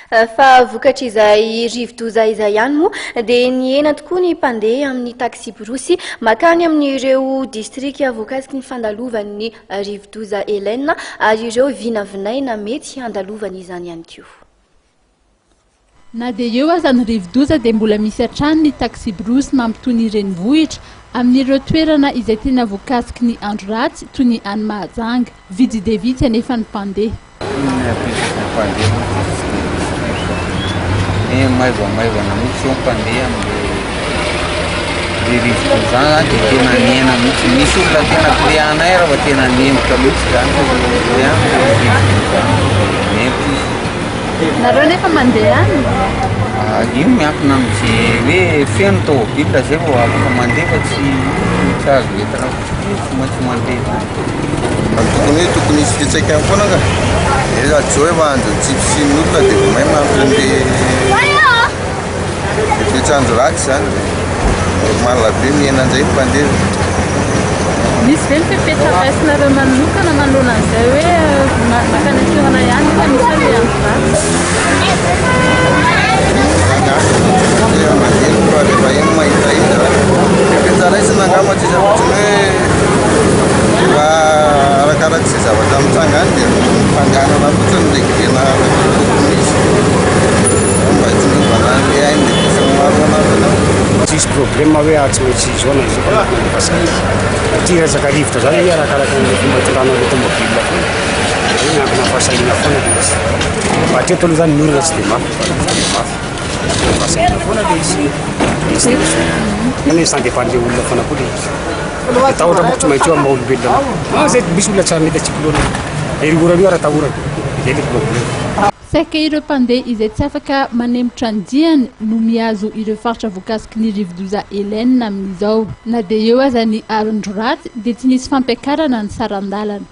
Fa vokatr'izay rivodoza izay ihany moa dia nihena tokoa ny mpandeha amin'ny taksiborosy makany amin'ireo distrika voakasiky ny fandalovan'ny rivodoza Helene ary ireo vinavinaina mety handalovany izany ihany koa. Na dia eo aza ny rivodoza dia mbola misy hatrany ny taksiborosy mampitohy ny renivohitra amin'ireo toerana izay tena voakasiky ny andro ratsy toy ny any Mahajanga. Vitsy dia vitsy anefa ny mpandeha. Ny betsaka ny mpandeha mantsy tsy dia misy rivotra. Ny maivamaivana mihitsy zao ny mpandeha amin'le le rivodoza zany dia tena nihena mihitsy. Misy olona tena client-nay ary fa tena nihemotra mihitsy zany le client le rivodoza dia nihemotra izy. Nareo nefa mandeha any? Ah, io miankina amin'izay hoe feno tômôbila zay vao afaka mandeha fa tsy tsy azo entina fotsiny tsy maintsy mandeha. Tokony hoe tokony hisy fiantraikany foana ka. Dia sady zao efa andro tsy fisian'ny olona dia vao may mampy an'le le toetr'andro ratsy zany. Normal be mihena indray ny mpandeha. Misy ve ny fepetra raisinareo manokana manoloana an'izay hoe mankany an-toerana ihany nefa misy hoe le andro ratsy? Mandeha fa rehefa eny mahitahita. Fepetra raisina angamba tsisy afa-tsy ny hoe rehefa arakarak'izay zavatra mitranga any dia ny fandehanana fotsiny no réglena araka ny tokony izy. Mba hitsinjovana an'ilay ain'ny besinimaro ao anatiny ao. Tsisy problème hoe ah tsy maintsy izao na izao fa mety mandefa saina. Aty resaka rivotra zany anie arakaraka ny fomba itondrana ny automobile foana. Hoe miankina fahasahiana foana le izy. Fa hatreto aloha zany ny orana tsy dia mafy fa tsy dia mafy. Miankina fahasahiana foana le izy. Le izy dia soa. Zany hoe ça dépend le olona foana koa le izy. Le tahotra manko tsy maintsy eo amin'ny maha olombelona anao. Ah zay misy olona tsy mety cyclone. Ery orana io ara atahorana. Zay le problème. Saika ireo mpandeha izay tsy afaka manemotra ny diany no mihazo ireo faritra voakasiky ny rivodoza Helene amin'izao. Na dia eo aza ny andro ratsy dia tsy nisy fampiakarana ny saran-dalana.